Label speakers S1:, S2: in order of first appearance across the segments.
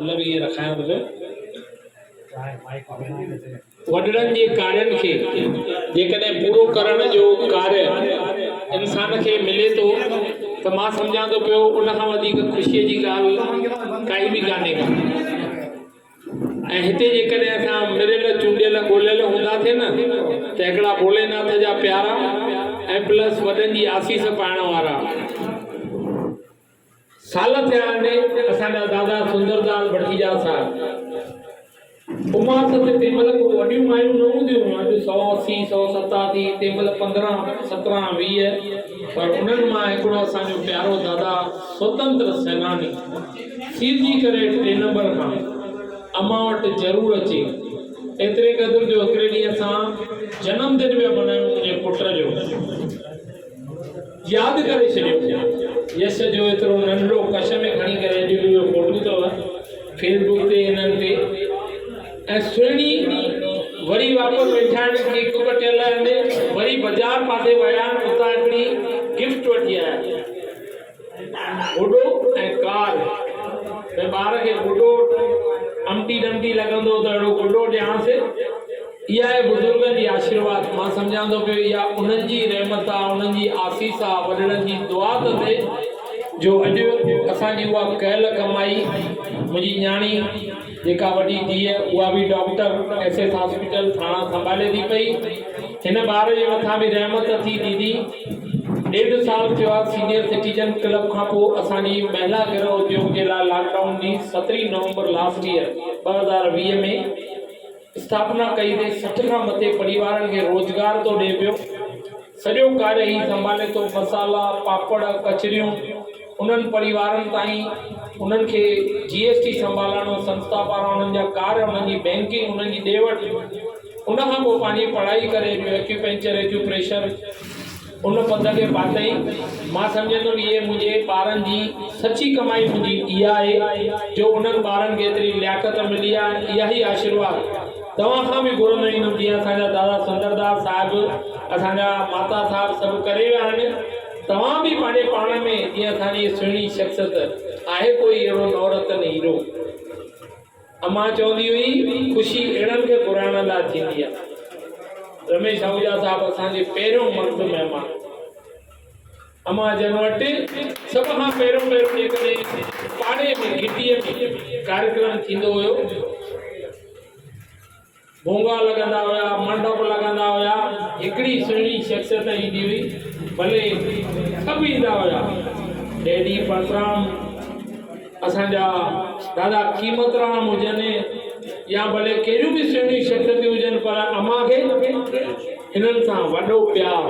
S1: گل به ائين رکايان ٿو پيو. وڏڙن جي ڪارين کي جيڪڏهن پورو ڪرڻ جو ڪاريه انسان کي ملي ٿو ته مان سمجهان ٿو پيو ان کان وڌيڪ خوشيء جي ڳالهه ڪائي به ڪانهي ڪا. ۽ هتي جيڪڏهن اسان مريل چونڊيل ڳوليل هونداسين نه ته هڪڙا ڀوليناٿ جا پيارا ۽ پلس وڏن جي آسيس پائڻ وارا. سال ٿيا آهن اسان جا دادا سندرداس ڀٽيجا صاحب اماس تي تنهن مهل ڪو وڏيون مايون نه هونديون هيون اڄ 180 187 تنهن مهل 15 17 20 پر انهن مان هڪڙو اسان جو پيارو دادا سوتنتر سيناني سيرجي ڪري ٽي نمبر کان امان وٽ ضرور اچي ايتري قدر جو هڪڙي ڏينهن اسان جنم دن پيا منايون منهنجي پٽ جو. ياد ڪري ڇڏيو. يش جو ايترو ننڍڙو ڪش ۾ کڻي ڪري اڄ به اهو فوٽو اٿو فيس بڪ تي انهن تي ۽ سهڻي وري واپس ويٺا آهن ڪيڪ ڪٽيل آهن وري بازار پاسي ويا آهن اتان هڪڙي گفٽ وٺي آيا گڏو ۽ ڪار ڀئي ٻار کي گڏو امٽي ڊمٽي لڳندو ته اهڙو گڏو ڏيانس. اها آهي بزرگن جي آشيرواد. مان سمجهان ٿو پيو اها انهن جي رحمت آ، انهن جي آسيس آ، وڏڙن جي دعا ته ٿئي جو اڄ اسان جي اها ڪيل ڪمائي منهنجي نياڻي جيڪا وڏي ڌيء اها به ڊاڪٽر ايس ايس هاسپيٽل ٿاڻا سنڀالي ٿي پئي. هن ٻار جي مٿان به رحمت ٿي ديدي. ڏيڍ سال ٿيو آ سينيئر سٽيزن ڪلب کان پوء اسان جي مهلا گرهه اديوگ جي لاء لاڪ ڊائون جي سترهين نومبر لاسٽ ايئر 2020 ۾ اسٿاپنا ڪئي تي 60 کان مٿي پريوارن کي روزگار ٿو ڏي پيو سڄو ڪاريه هي سنڀالي ٿو مصالحا پاپڙ ڪچريون انهن پريوارن تائين انهن کي جي ايس ٽي سنڀالڻو سنسٿا پاران انهن جا ڪاريه انهن جي بينڪنگ انهن جي ڏي وٺ ان کان پوء پنهنجي پڙهائي ڪري جو ايڪيوپنچر ايڪيوپريشر ان پد کي پاتائين. مان سمجهندم اهي منهنجي ٻارن جي سچي ڪمائي منهنجي اها آهي جو انهن ٻارن کي ايتري لياقت ملي آهي ۽ اها ئي آشيرواد توهان کان به گهرندو ايندم جيئن اسان جا دادا سندرداس صاحب اسان جا ماتا صاحب سڀ ڪري ويا آهن توهان به پنهنجي پاڻ ۾ جيئن اسان جي سهڻي شخصيت آهي ڪوئي اهڙو نورتن هيرو. امان چوندي هئي، خوشي اهڙن کي گهرائڻ لاء ٿيندي آهي. رميش آهوجا صاحب اسان جي پهريون مرد مهمان. امان جن وٽ سڀ کان پهريون پهريون جيڪڏهن پاڙي ۾ گهٽيء ۾ ڪاريڪرم ٿيندو هيو، ڀونگا لڳندا هيا، منڊپ لڳندا هيا، هڪڙي سهڻي شخصيت ايندي هئي، ڀلي سڀ ايندا هيا، ڊيڊي پرسرام، اسان جا دادا قيمت رام هجن يا ڀلي ڪهڙيون به سهڻيون شخصيتون هجن پر امان کي هنن سان وڏو پيار.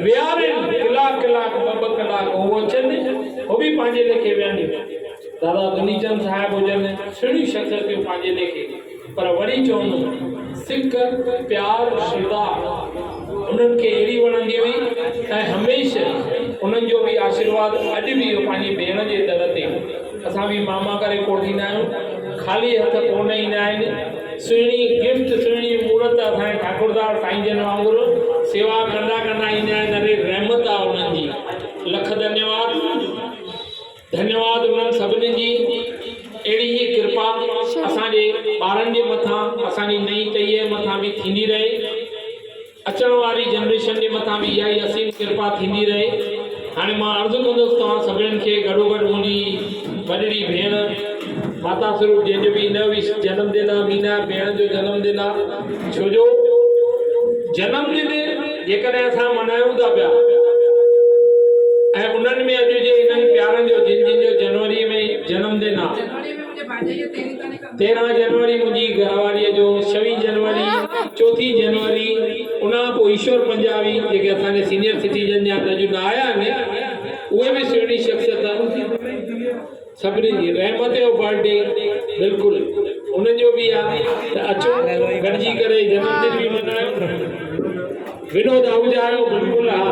S1: ويهارين ڪلاڪ ڪلاڪ ٻه ٻه ڪلاڪ هو اچن هو به پنهنجي ليکي ويهن. دادا دنيچند صاحب هجن سهڻيون شخصيتون پنهنجي ليکي پر وري چوندم سڪ پيار شرڌا انهن کي اهڙي وڻندي هئي ۽ هميشه انهن جو به آشيرواد اڄ به اهو پنهنجي ڀيڻ جي در تي اسان به ماما ڪري ڪوٺيندا آهيون خالي هٿ ڪونه ايندا آهن سهڻي گفٽ سهڻي مورت اسان جي ٺاڪردار سائين جن وانگر سيوا ڪندا ڪندا ايندا آهن اري رحمت آ انهن جي لک ڌنيواد ڌنيواد انهن سڀني جي اهڙي ئي ڪرپا اسان جي ٻارن جي مٿان اسان جي نئين ٽهيء جي مٿان به ٿيندي رهي اچڻ واري جنريشن جي مٿان به اها ئي اسيم ڪرپا ٿيندي رهي. هاڻي مان عرض ڪندس توهان سڀني کي گڏوگڏ منهنجي وڏڙي ڀيڻ ماتا سروپ جنهن جو به هن به جنم دن آ مينا ڀيڻ جو جنم دن آ ڇو جو جنم دن جيڪڏهن اسان منايون ٿا پيا ۽ انهن ۾ اڄ جي انهن پيارن جو جن جن جو جنوري ۾ جنم دن آ. 13 جنوري منهنجي گهر واريء جو، ڇويهين جنوري، چوٿين جنوري، ان کان پوء ايشور پنجابي جيڪي اسان جي سينيئر سٽيزن جا اڄ نه آيا آهن اهي به سهڻي شخصيت سڀني جي رحمت جو برٿ ڊي بلڪل انهن جو به آهي ته اچو گڏجي ڪري جنم دن به منايو ونود آهوجا آيو بلڪل ها.